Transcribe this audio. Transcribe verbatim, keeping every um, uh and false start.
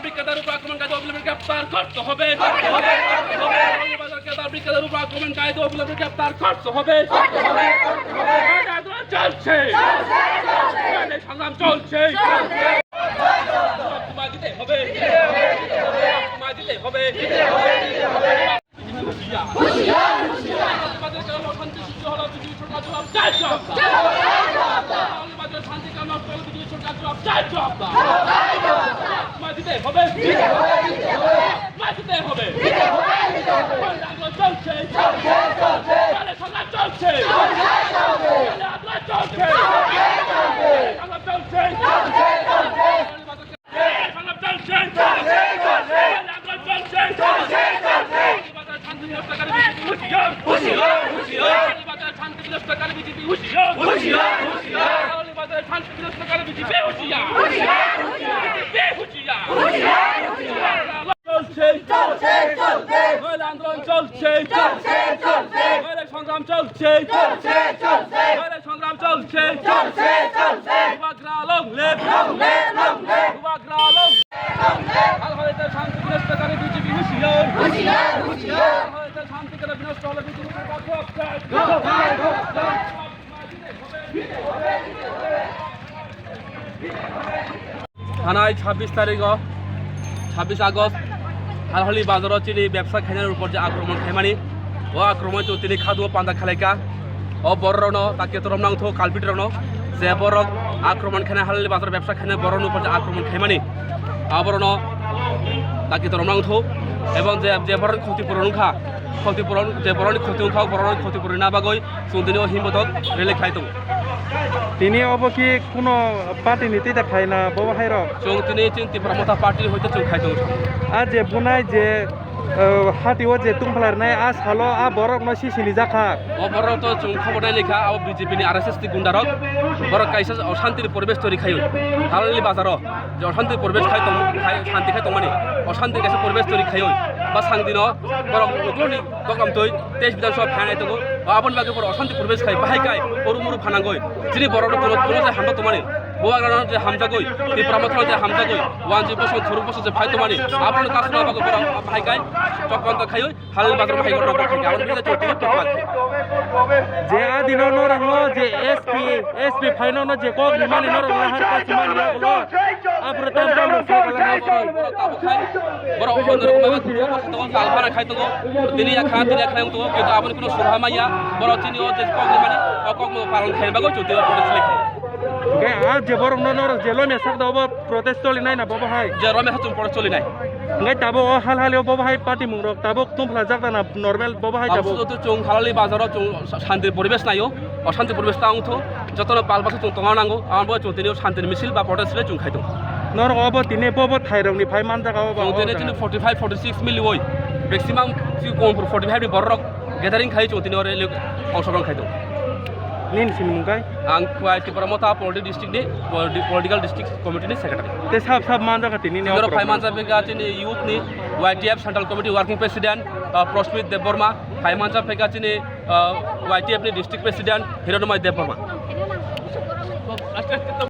বিক্রেতার উপর আক্রমণকারীদের অবিলম্বে গ্রেপ্তার করতে হবে। করতে হবে, করতে হবে। বাজার ক্রেতা বিক্রেতার উপর আক্রমণকারীদের অবিলম্বে গ্রেপ্তার করতে হবে। করতে হবে, করতে হবে। আন্দোলন চলছে। চলছে, চলছে। সংগ্রাম চলছে। চলছে। তোমায় দিতে হবে। তোমায় দিতে হবে। হুঁশিয়ার, হুঁশিয়ার। বাজার অশান্তি সৃষ্টি হলো, বিজেপি সরকার জবাব চাই জবাব দাও। বাজার শান্তি কামনা করলে বিজেপি সরকার জবাব চাই জবাব দাও। তোমায় দিতে হবে। তোমায় দিতে হবে। আন্দোলন চলছে। চলছে, চলছে। সংগ্রাম চলছে। চলছে, চলছে। আন্দোলন চলছে। চলছে, চলছে। সংগ্রাম চলছে। চলছে, চলছে। সংগ্রাম চলছে। চলছে, চলছে। সংগ্রাম চলছে। চলছে, চলছে। শান্তি বিনষ্টকারী বিজেপি হুঁশিয়ার। হুঁশিয়ার, হুঁশিয়ার। শান্তি বিনষ্টকারী বিজেপি হুঁশিয়ার। হুঁশিয়ার, হুঁশিয়ার। শান্তি বিনষ্টকারী বিজেপি হুঁশিয়ার। হুঁশিয়ার, হুঁশিয়ার। বিজেপি হুঁশিয়ার। হুঁশিয়ার, হুঁশিয়ার। চলছে, চলছে, চলছে। নইলে আন্দোলন চলছে, চলছে, চলছে। নইলে সংগ্রাম চলছে, চলছে, চলছে। নইলে সংগ্রাম চলছে, চলছে, চলছে। Bubagra long live, long live, long live। Bubagra long live, long live। হালহালিতে শান্তি বিনষ্টকারী বিজেপি হুঁশিয়ার। হুঁশিয়ার, হুঁশিয়ার। হালহালিতে শান্তি বিনষ্ট হলে বিজেপি সরকার জবাব চাই। থানায় ছাব্বিশ তারিখও, ছাব্বিশ আগস্ট, Halhali bazaro chini bebsa khainani upor je akromon khaimani, o akromon chwng tini khadu panda khalaikha. O bororokno ta ketorom nangtho, culprit rokno, je borok akromon khainai, halali bazaro bebsa khainai borokni upor je akromon khaimani, aborokno ta ketorom nangtho, ebong je, je borok khoti puron wngkha, khoti puron, je borokni khoti wngkha, borokni khoti puron na bagwi chwng tini o himbotok rally khlai tongo. Tini obo ki kuno party ni twi da khlai na bobo hai rok? Chwng tini chini Tipra Motha party hoite chwng khai tongo. A je bunai je, eh, hati o je tungphalar nai a salo a borok no sisini jakha. O borok to chwng khobor nai lekha abo B J P ni R S S ni gunda rok. Borok kaisa oshanti ni poribesh tori khayo. Halali bazaro je oshanti poribesh khai tong, khai, shanti khai tongmani. Oshanti kaisa poribesh tori khayo. Ba sangdino borok ukloni Dogamtwi teis Bidhan Sabha phainai tongo. Aboni bagwi borok oshanti poribesh khai, bahai khai, oru muru phanangwi. Chini borokno kuno, kuno je hamjak tongmani, Bubagrano je hamjagwi, Tipra Mothano je hamjagwi, wanji bosong thuruk bosong je phai tongmani, abono kasna bagwi borok bahai khai, chokranto khaiwi, halal bazar bahai borok khai, aboni bagwi chwng tini protibad khai. Je adino norokno je S P, S P phaino no je kok rimani norok lahar pasimani norok. Aphuru tam tam rok se kala nai si. Borok abo khai, borok omo norok mama kuno bo khato kalphana khai tongo. Tini ya kha, tini ya kha tongo, kintu aboni kuno surha maya. Borok tini o je kok ni mani, o kok no paron khai bagwi chwng tini protest le khai. Khe a je borok no norok je lomya sak da obo protest choli nai na bobo hai. Je lomya sak chwng protest choli nai. Ngai tabo o hal hal o bobo hai party mung rok tabo tungphla jak da na normal bobo hai tabo. Abo to chwng halali bazaro chwng shanti poribesh naio. Oshanti poribesh ta wngthu, jotono pal bwswk chwng tongna nango, aboni bagwi chwng tini o shanti ni misil ba protest le chwng khai tongo. Norok obo tini bo bo thairokni phai manjak abo ba chwng o tini jaga. Chini forty five, forty six miliwi, maximum chini Kongpur forty five ni borok gathering khai chwng tini o rally ongshogron khai tongo. Nini sinimung kai? Ang Khwai Tipra Motha Politi district ni politi-, political district committee ni secretary. Te sab sab manjak tini ni tini ni o program phai manjak bega chini youth ni Y T F central committee working president, uh, Prosmit Debbarma, phai manjak bega chini uh, Y T F ni district president Hiranmoy Debbarma.